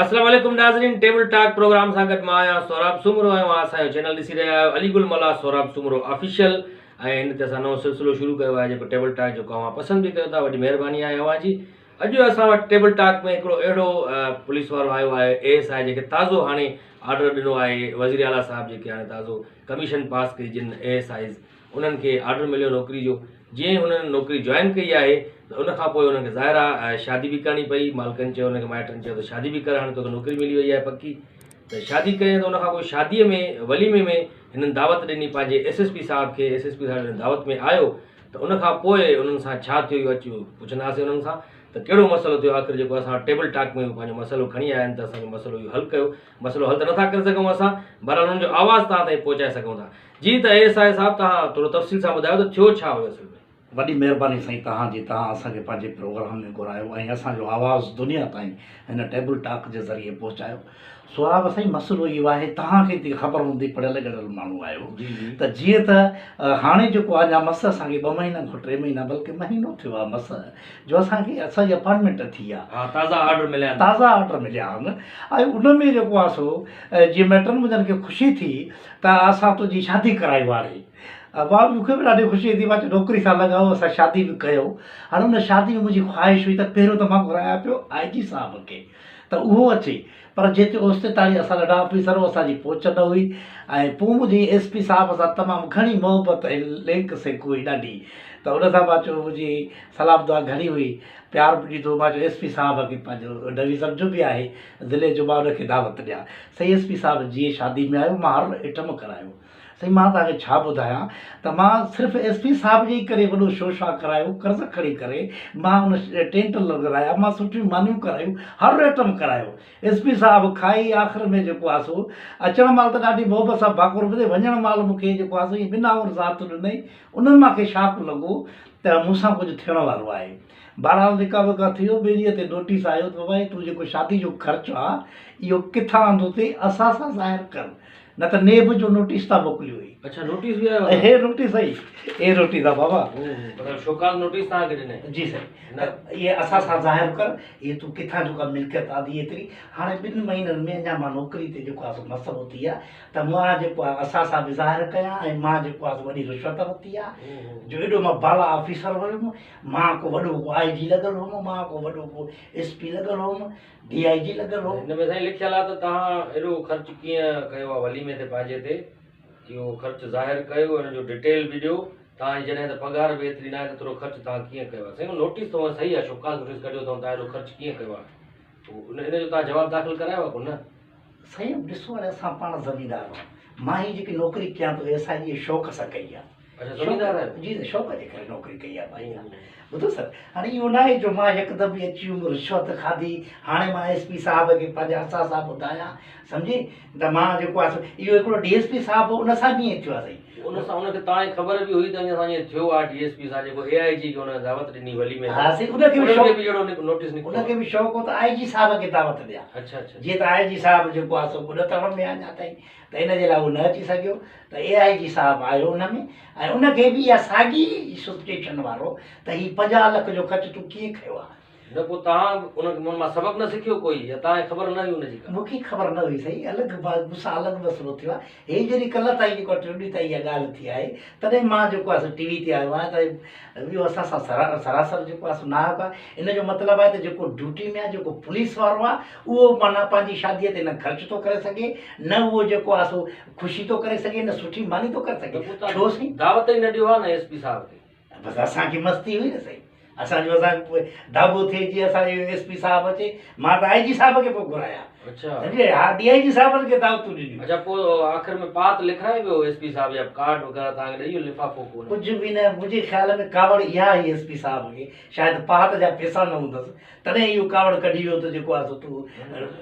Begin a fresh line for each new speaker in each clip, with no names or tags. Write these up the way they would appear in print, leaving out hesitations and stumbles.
السلام عليڪم ناظرين ٽيبل ٽاڪ پروگرام سان گڏ مان آهيان سهراب سومرو ۽ اوهان اسان جو چينل ڏسي رهيا آهيو علي گل ملاح سهراب سومرو آفيشل ۽ هن تي اسان نئون سلسلو شروع ڪيو آهي جيڪو ٽيبل ٽاڪ جيڪو اوهان پسند به ڪيو ٿا وڏي مهرباني آهي اوهان جي اڄ اسان وٽ ٽيبل ٽاڪ ۾ هڪڙو اهڙو پوليس وارو آيو آهي اي ايس I جنهن کي تازو هاڻي آرڊر ڏنو آهي وزير اعليٰ صاحب جيڪي هاڻي تازو ڪميشن پاس ڪئي جن اي ايس Is انهن کي آرڊر مليو نوڪري جو جيئن ئي هنن نوڪري جوائن ڪئي آهي ته ان کان پوء انهن کي ظاهر آهي شادي به ڪرڻي پئي مالڪن چيو انهن کي مائٽن چيو ته شادي به ڪر هاڻي توکي نوڪري ملي وئي آهي پڪي ته شادي ڪئي ته ان کان پوء شادي ۾ وليمي ۾ هنن دعوت ڏني پنهنجي ايس ايس پي صاحب کي ايس ايس پي صاحب جڏهن دعوت ۾ آيو ته ان کان پوء انهن سان ڇا ٿيو اهو اچ پڇنداسين انهن کان ته ڪهڙو مسئلو ٿيو آخر جيڪو اسان وٽ ٽيبل ٽاڪ ۾ پنهنجو مسئلو کڻي آيا آهن ته اسان جو مسئلو اهو حل ڪيو مسئلو حل ته نٿا ڪري سگهون اسان بهرحال انهن جو آواز توهان تائين پهچائي سگهون ٿا جي ته اي ايس I صاحب توهان ٿورو تفصيل سان ٻڌايو ته ٿيو ڇا هيو اصل ۾.
وڏي مهرباني سائين توهان جي توهان اسان کي پنهنجي پروگرام ۾ گهرايو ۽ اسان جو آواز دنيا تائين هن ٽيبل ٽاڪ جي ذريعي پهچايو سهراب سائين مسئلو اهو آهي توهان کي ته خبر هوندي پڙهيل ڳڙهيل ماڻهو آهيو ته جيئن ته هاڻي جيڪو آهي اڃا مس اسان کي ٻه مهينا کان ٽي مهينا بلڪه مهينو ٿيو آهي مس جو اسان کي اسان جي اپائنٽمينٽ ٿي آهي
تازا آرڊر مليا آهن
تازا آرڊر مليا آهن ۽ ان ۾ جيڪو آهي سو جيئن مائٽن منهنجن کي خوشي ٿي ته اسان تنهنجي شادي ڪرائي واري مان مون کي به ڏاڍي خوشي ٿي مان چيو نوڪري سان لڳاء اسان شادي به ڪيو هاڻي ان شادي ۾ منهنجي خواهش هئي ته پهريون ته مان گهرايان پيو آء جي صاحب کي ته اهو اچي پر جيتري اوستي تاڻي اسان ننڍا آفيسر هو اسان جي پهچ نه هئي ۽ پوء منهنجي ايس پي صاحب سان تمام گهڻي محبت ۽ لينڪ سينڪ هئي ڏاڍي ته ان سان مان چيو منهنجي سلام دعا گهڻي هئي پيار به ڏيندو هو مان چيو ايس پي صاحب کي پنهنجو ڊويزن جو به آهي ضلعي جو مان ان کي دعوت ڏيان سائين ايس پي صاحب جيئن شادي ۾ آيو مان هر ائٽم ڪرايو سائين مان توهان کي ڇا ٻڌايان ته مان صرف ايس پي صاحب جي ئي ڪري وڏو شو شا ڪرايو قرض کڻي ڪري مان ان ٽينٽ لڳرايا مان سٺيون مانيون ڪرايون هر ائٽم ڪرايو ايس پي صاحب کائي آخر ۾ جيڪو آ سو اچڻ مهل ته ڏاڍي محبت سان ڀاڪر ٻڌي وڃڻ مهل مون کي جيڪو آ سو ائين ٻن آڱر سان هٿ ڏنئي انهن مان کي شاڪ لڳو ته مون سان ڪجهه ٿيڻ وارو آهي بهرحال نڪاح وڪاح ٿي ويو ٻئي ڏينهن تي نوٽيس آيو ته بابا هي تون جيڪو شادي جو خرچ آ اهو ڪٿان آندو اٿئي اسان سان ظاهر ڪر نه ته نيب جو نوٽيس ٿا موڪليو هي.
اڇا نوٽيس به آيو آهي.
هي نوٽيس اهي هي نوٽيس آ بابا.
مطلب شوڪاز نوٽيس توهان کي ڏني.
جي سائين ته اهي اسان سان ظاهر ڪر اهي تون ڪٿان جو ڪا ملڪيت آندي ايتري هاڻي ٻن مهينن ۾ اڃا مان نوڪري تي جيڪو آ سو مس ورتي آ ته مان جيڪو آ اسان سان به ظاهر ڪيان ۽ مان جيڪو آ سو وڏي رشوت ورتي آ جو ايڏو مان بالا آفيسر هيم مان ڪو وڏو ڪو آء جي لڳل هيم مان ڪو وڏو ڪو ايس پي لڳل هيم ڊي I جي لڳل هو.
هن ۾ سائين لکيل آهي ته توهان ايڏو خرچ ڪيئن ڪيو آهي وليمي تي پنهنجي تي اهو خرچ ظاهر ڪيو ان جو ڊيٽيل به ڏيو توهان جي جڏهن ته پگهار به ايتري ناهي ته ايترو خرچ توهان ڪيئن ڪيو آهي سائين اهو نوٽيس ته هونئن صحيح آهي شوڪاز نوٽيس ڪڍيو اٿئون توهان ايڏو خرچ ڪيئن ڪيو آهي پوء ان ان جو توهان جواب داخل ڪرايو آهي ڪو نه.
سائين ڏسو هاڻي اسان پاڻ زميندار آهيون مان هي جيڪي نوڪري ڪيان ٿو ايس I جي شوق سان ڪئي آهي.
اڇا زميندار آهيو؟
جي شوق جي ڪري نوڪري ڪئي آهي ڀائي ٻڌو سر هاڻي اهو ناهي جو مان يڪدم ئي اچي ويم رشوت کاڌي هاڻي مان ايس پي صاحب کي پنهنجا اثاثا ٻڌايان سمجهي ته مان جيڪو آهي سو اهو هڪڙو ڊي ايس پي صاحب هو ان سان به ائين ٿيو آهي سائين.
ان سان ان کي تان کي خبر به هئي ته ان سان ائين ٿيو آهي ڊي ايس پي سان جيڪو اي آء جي کي ان دعوت ڏني وليمي
ها سائين ان کي به شوق
ان کي به اهڙو نوٽيس نڪتو
ان کي به شوق هو ته آء جي صاحب کي دعوت ڏيان
اڇا اڇا
جيئن ته آء جي صاحب جيڪو آهي سو ٻڏتڙ ۾ آهي اڃا تائين ته ان جي لاء هو نه اچي سگهيو ته اي آء جي صاحب آيو ان ۾ ۽ ان کي به اها ساڳي سسپيشن وارو ته هي 50 لک جو خرچ تون ڪيئن کنيو آ.
نه پوء توهان ان ان مان سبق نه سکيو ڪوئي يا توهان کي خبر نه هئي ان جي ڪا.
مون کي خبر نه هئي سائين الڳ مون سان الڳ مسئلو ٿيو آ هي جڏهن ڪلهه تائين جيڪو آ ٽيون ڏينهن تائين اها ڳالهه ٿي آهي تڏهن مان جيڪو آ سو ٽي وي تي آيو آهيان ته اهو اسان سان سراسر جيڪو آ سو ناحق آ ان جو مطلب آهي ته جيڪو ڊيوٽي ۾ آ جيڪو پوليس وارو آ اهو معنيٰ پنهنجي شاديء تي نه خرچ ٿو ڪري سگهي نه اهو جيڪو آ سو خوشي ٿو ڪري سگهي نه سٺي ماني ٿو ڪري سگهي ڇو سائين؟
دعوت ئي نه ڏيو ها نه ايس پي صاحب کي.
بس اسان کي مستي هئي نه سائين اسان جو اسان پوء داٻو ٿئي جي اسان جو ايس پي صاحب اچي مان ته آء جي صاحب کي پيو گهرايان
اڇا
سمجهي ها ڊي I جي صاحبن کي دعوتون ڏنيون.
اڇا پوء آخر ۾ پات لکرائي ويو ايس پي صاحب يا ڪارڊ وغيره توهان کي ڏئي ويو لفافو ڪو نه؟
ڪجهه به نه منهنجي خيال ۾ ڪاوڙ اها هئي ايس پي صاحب کي شايد پات جا پيسا نه هوندس تڏهن اهو ڪاوڙ ڪڍي ويو ته جيڪو آهي سو تون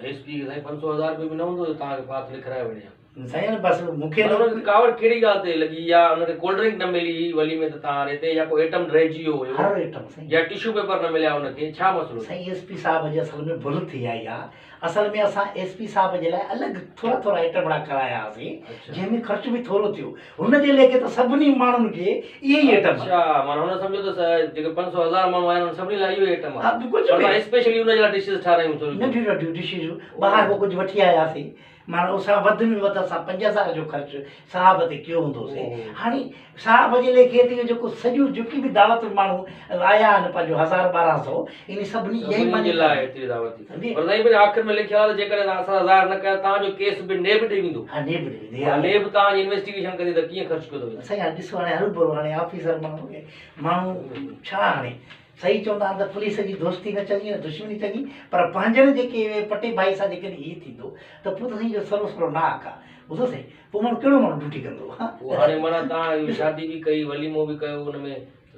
ايس پي کي سائين 500 هزار روپيه به نه هوندو جو توهان کي پات لکرائي وڃي ها.
سائين بس مون کي
پر هن کي ڪاوڙ ڪهڙي ڳالهه تي لڳي يا هن کي ڪولڊ ڊرنڪ نه ملي هئي وليمي تي توهان واري تي يا ڪو ايٽم رهجي ويو هيو
هر ايٽم سائين
يا ٽشو پيپر نه مليا هن کي ڇا مسئلو ٿيو؟
سائين ايس پي صاحب جي اصل ۾ ڀل ٿي آئي آ اصل ۾ اسان ايس پي صاحب جي لاء الڳ ٿورا ٿورا ايٽمڙا ڪرايا هئاسين جنهن ۾ خرچ به ٿورو ٿيو هن جي ليکي ته سڀني ماڻهن کي اهي ئي ايٽم
اڇا معنيٰ هن سمجهيو ته جيڪي 500 هزار ماڻهو آهن انهن سڀني لاء اهو ئي ايٽم آهي پر اسان اسپيشلي ان جي لاء ڊشز ٺارايون ٿوريون
ننڍيون ننڍيون ڊشز ٻاهر کان ڪجهه وٺي آياسين معنيٰ اسان وڌ ۾ وڌ اسان 5000 جو خرچ صاحب تي ڪيو هوندوسين. هاڻي صاحب جي ليکي ته اهو جيڪو سڄو جيڪي به دعوت ۾ ماڻهو آيا آهن پنهنجو هزار 1200 انهي سڀني اها ئي
سڀني جي لاء ايتري دعوت ٿي. پر سائين پنهنجي آخر ۾ لکيل آهي ته جيڪڏهن اسان سان ظاهر نه ڪيا ته توهان جو ڪيس به نيب ڏي ويندو.
ها نيب ڏي ويندو.
ها نيب توهان جي انويسٽيگيشن ڪندي ته ڪيئن خرچ ڪيو اٿو.
سائين هاڻي ڏسو هاڻي هروڀرو هاڻي آفيسر ماڻهو ماڻهو ڇا هاڻي صحيح چوندا آهن ته پوليس جي دوستي نه چڱي نه دشمني چڱي پر پنهنجن جيڪي اهي پٽي ڀائي سان جيڪڏهن هي ٿيندو ته پوء ته سائين اهو سرو سرو ناحق آ ٻڌو سائين پوء ماڻهو ڪهڙو ماڻهو ڊيوٽي ڪندو ها.
پوء هاڻي معنيٰ توهان اهو شادي به ڪئي وليمو به ڪيو ان ۾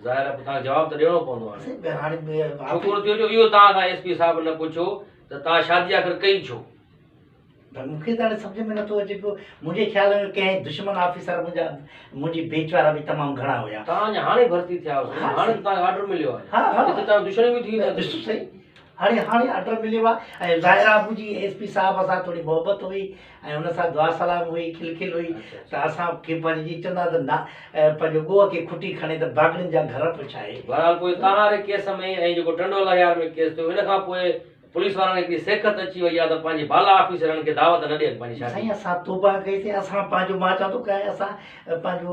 ظاهر آ پوء توهان کي جواب ته ڏيڻو پوندو هاڻي.
سائين هاڻي
ڇوڪرو ٿيو جو اهو توهان کان ايس پي صاحب نه پڇيو ته توهان شادي آخر ڪئي ڇو؟
پر مون کي ته هاڻي سمجهه ۾ نٿو اچي پيو. منهنجي خيال ۾ ڪنهن دشمن آفيسر منهنجا منهنجي بيچ وارا به تمام گهڻا هيا.
توهان اڃا هاڻي ڀرتي ٿيا آهيو سائين، هاڻي ته توهان کي آرڊر مليو آهي.
ها ها.
هتي توهان جون دشمنيون به ٿي وينديون.
ڏسو سائين هاڻي هاڻي آرڊر مليو آهي ۽ ظاهر آهي منهنجي ايس پي صاحب سان ٿوري محبت هئي ۽ ان سان دعا سلام هئي کل کل هئي ته اسان کي پنهنجي جي چوندا ته نه پنهنجو ڳوهه کي کٽي کڻي ته باگڙين جا گهر پڇائي.
بهرحال پوء توهان واري ڪيس ۾ ۽ جيڪو ٽنڊو الهيار ۾ ڪيس ٿيو ان کان پوء پوليس وارن کي هڪڙي سيکت اچي وئي آهي ته پنهنجي بالا آفيسرن کي دعوت نه ڏين پنهنجي شادي
سائين اسان توبه ڪئي سين اسان پنهنجو مان چوان ٿو ڪنهن اسان پنهنجو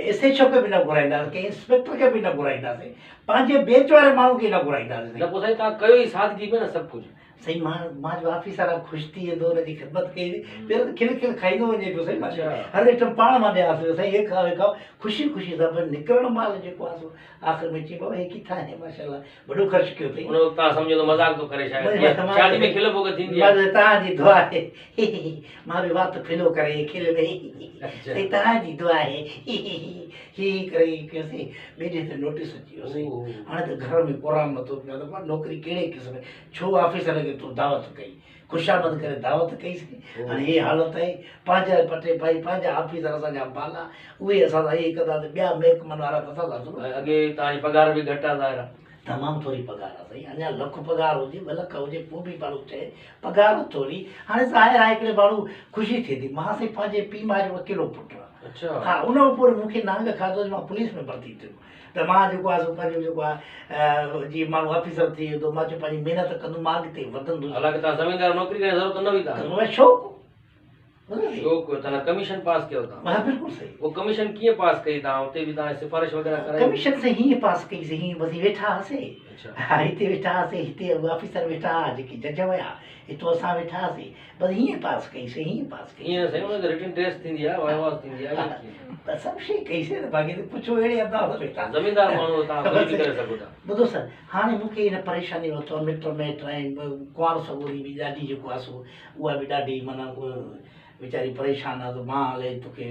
ايس ايڇ او کي به نه گهرائينداسين ڪنهن انسپيڪٽر کي به نه گهرائينداسين پنهنجي بيچ واري ماڻهو کي نه گهرائينداسين
نه پوء سائين توهان ڪيو ئي سادگي ۾ نه سڀ ڪجهه.
سائين مان مان جو آفيسر آ خوش ٿي ويندو ان جي خدمت ڪئي پهريون ته کل کل کائيندو وڃي پيو سائين هر ايٽم پاڻ مان ڏيانس پيو سائين هي کائو هي کائو خوشي خوشي سان پر نڪرڻ مهل جيڪو آ سو آخر ۾ چيم بابا هي ڪٿان آهي ماشاءالله وڏو خرچ ڪيو اٿئي.
ان وقت توهان سمجهيو ته مذاق ٿو ڪري شايد شادي ۾ کل ڀوڳ ٿيندي آهي.
بس توهان جي دعا آهي مان به وات ڦلو ڪري کل ۾ سائين توهان جي دعا آهي هي هي ڪري ڪيوسين ٻئي ڏينهن تي نوٽيس اچي ويو سائين هاڻي ته گهر ۾ ڪورام متو پيو آهي ته مان نوڪري ڪهڙي قسم ڇو آفيسر کي تو دعوت ڪئي خوشامد ڪري دعوت ڪئي سين هاڻي هي حالت آهي پنهنجا پٽي ڀائي پنهنجا آفيسر اسان جا بالا اهي اسان سان ائين ڪندا ته ٻيا محڪمن وارا ته اسان سان ٿورو.
۽ اڳي توهان جي پگهار به گهٽ آهي ظاهر آهي.
تمام ٿوري پگهار آهي سائين اڃا لک پگهار هجي 2 لک هجي پوء به ماڻهو چئي پگهار ٿوري هاڻي ظاهر آهي هڪڙي ماڻهو خوشي ٿئي ٿي مان سائين پنهنجي پيء ماء جو اڪيلو پٽ آهيان ها ان کان پوء مون کي نانگ کاڌو جو مان پوليس ۾ ڀرتي ٿيم ته مان جيڪو آهي سو پنهنجو جيڪو آهي جيئن ماڻهو آفيسر ٿي ويندو مان چيو پنهنجي محنت ڪندم مان اڳتي وڌندس.
حالانڪه توهان زميندار نوڪري ڪرڻ جي ضرورت نه هئي توهان
کي. شوق هو.
شوق هيو توهان ڪميشن پاس ڪيو توهان.
ها بلڪل صحيح.
پوء ڪميشن ڪيئن پاس ڪئي توهان اتي به توهان سفارش وغيره ڪرائي.
ڪميشن سائين هيئن پاس ڪئي سي هيئن بس ويٺا هئاسي ها هتي ويٺا هئاسي هتي آفيسر ويٺا هئا جيڪي جج هيا هتو اسان ويٺا هئاسي بس هيئن پاس ڪئي سي هيئن پاس ڪئي.
ائين نه سائين ان تي رٽن ٽيسٽ ٿيندي آهي وائيواز ٿيندي آهي ائين ڪيئن.
بس سڀ شيء ڪئي سي نه باقي ته پڇو اهڙي انداز ۾
توهان زميندار ماڻهو آهيو توهان ڪجهه به ڪري سگهو ٿا.
ٻڌو سر هاڻي مون کي هن پريشاني ورتو آهي مٽ مائٽ ۽ ڪنوار سڳوري به ڏاڍي جيڪو آهي سو اها به ڏاڍي معنيٰ ويچاري پريشان آهي ته مان الائي توکي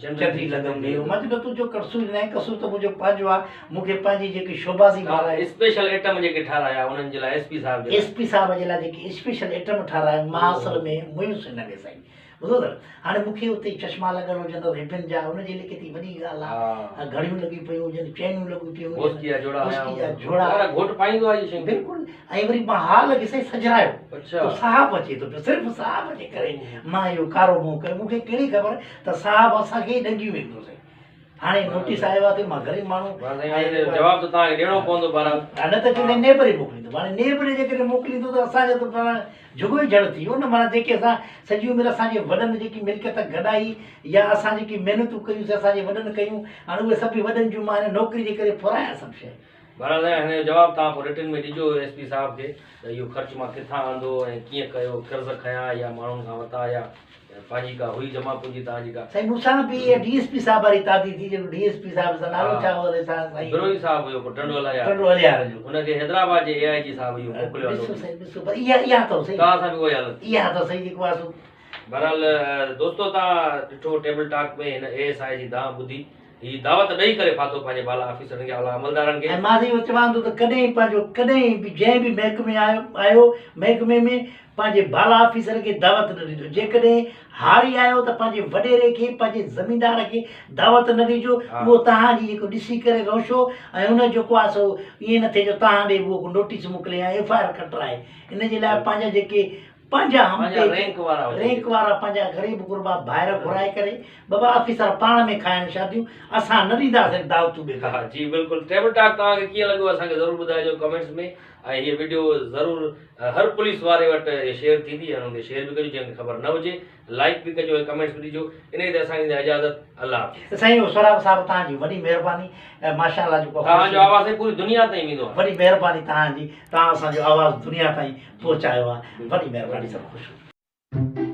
چنڊي لڳم مان چيو نه تنهنجو قصور ناهي قصور ته منهنجو پنهنجو آهي مون کي پنهنجي جيڪي شوبازي مارائي.
اسپيشل ايٽم جيڪي ٺارايا انهن جي لاء ايس پي صاحب جي لاء.
ايس پي صاحب جي لاء جيڪي اسپيشل ايٽم ٺارايا مان اصل ۾ ميس هن ۾ سائين ٻڌو اٿو هاڻي مون کي اتي چشما لڳل هجن ته ربن جا ان جي ليکي ٿي وڏي ڳالهه آهي گهڙيون لڳيون پيون هجن چينون لڳيون پيون هجن
بوسڪي جا جوڙا
بوسڪي جا جوڙا
گهوٽ پائيندو آهي اهي شيون
بلڪل ۽ وري مان حال کي سائين سجرايو ته صاحب اچي ٿو پيو صرف صاحب جي ڪري مان اهو ڪارو منهن ڪيو مون کي ڪهڙي خبر ته صاحب اسان کي ئي ڏنگي ويندو سائين هاڻي نوٽيس آيو آهي ته مان غريب ماڻهو
جواب ته توهان کي ڏيڻو پوندو بهرحال
نه ته چوندي نيب ڏي موڪليندو هاڻي نيب ڏي جيڪڏهن موڪليندو ته اسان جو ته پاڻ جهڳو ئي جهڙ ٿي ويو نه معنيٰ جيڪي اسان سڄي عمر اسان جي وڏن جيڪي ملڪيت گڏائي يا اسان جيڪي محنتون ڪيون سي اسان جي وڏن ڪيون هاڻي اهي سڀ وڏن جون مان هن نوڪري جي ڪري ڦرايان سڀ شيء.
بهرحال سائين هن جو جواب توهان پوء رٽن ۾ ڏجو ايس پي صاحب کي ته اهو خرچ مان ڪٿان آندو ۽ ڪيئن ڪيو قرض کنيا يا ماڻهن کان ورتا يا پنهنجي ڪا هئي جمع پونجي توهان جي ڪا.
سائين مون سان به اها ڊي ايس پي صاحب واري تعدي ٿي جيڪو ڊي ايس پي صاحب سان نالو ڇا هو الائي سائين
بروهي صاحب هيو ڪو ٽنڊو الهيار
ٽنڊو الهيار جو
ان کي حيدرآباد جي اي آء جي صاحب اهو موڪليو آهي
ڏسو سائين ڏسو پر اها اها اٿو سائين
توهان سان به اها ئي حالت
اها اٿو سائين جيڪو آهي سو
بهرحال دوستو توهان ڏٺو ٽيبل ٽاڪ ۾ هن اي ايس I جي دانهن ٻڌي. هي دعوت ڏئي ڪري ڦاٿو پنهنجي بالا آفيسرن کي اعليٰ عملدارن کي.
۽ مان اهو چوان ٿو ته ڪڏهن پنهنجو ڪڏهن به جنهن به محڪمي آيو محڪمي ۾ پنهنجي بالا آفيسر کي دعوت نه ڏجو جيڪڏهن هاري آيو ته پنهنجي وڏيري کي پنهنجي زميندار کي دعوت نه ڏجو اهو توهان جي جيڪو ڏسي ڪري روشو ۽ ان جيڪو آهي سو ائين نه ٿئي جو توهان ڏي اهو ڪو نوٽيس موڪلي يا ايف I R ڪٽرائي ان جي لاء پنهنجا جيڪي پنهنجا هم
پنهنجا رينڪ وارا هجن
رينڪ وارا پنهنجا غريب غربا ڀائر گهرائي ڪري بابا آفيسر پاڻ ۾ کائن شاديون اسان نه ڏينداسين دعوتون ٻئي
ها جي بلڪل ٽيبل ٽاڪ توهان کي ڪيئن لڳو اسان کي ضرور ٻڌائجو ڪمينٽس ۾ ۽ هيء وڊيو ضرور هر پوليس واري وٽ شيئر ٿيندي ۽ انهن کي شيئر به ڪجو جنهن کي خبر نه هجي لائيڪ به ڪجو ۽ ڪمينٽس به ڏجو انهي تي اسان کي ڏيندا اجازت الله حافظ.
سائين سهراب صاحب توهان جي وڏي مهرباني ۽ ماشاء الله جيڪو
توهان جو آواز سائين پوري دنيا تائين ويندو آهي.
وڏي مهرباني توهان جي توهان اسان جو آواز دنيا تائين پهچايو آهي وڏي مهرباني سر خوش.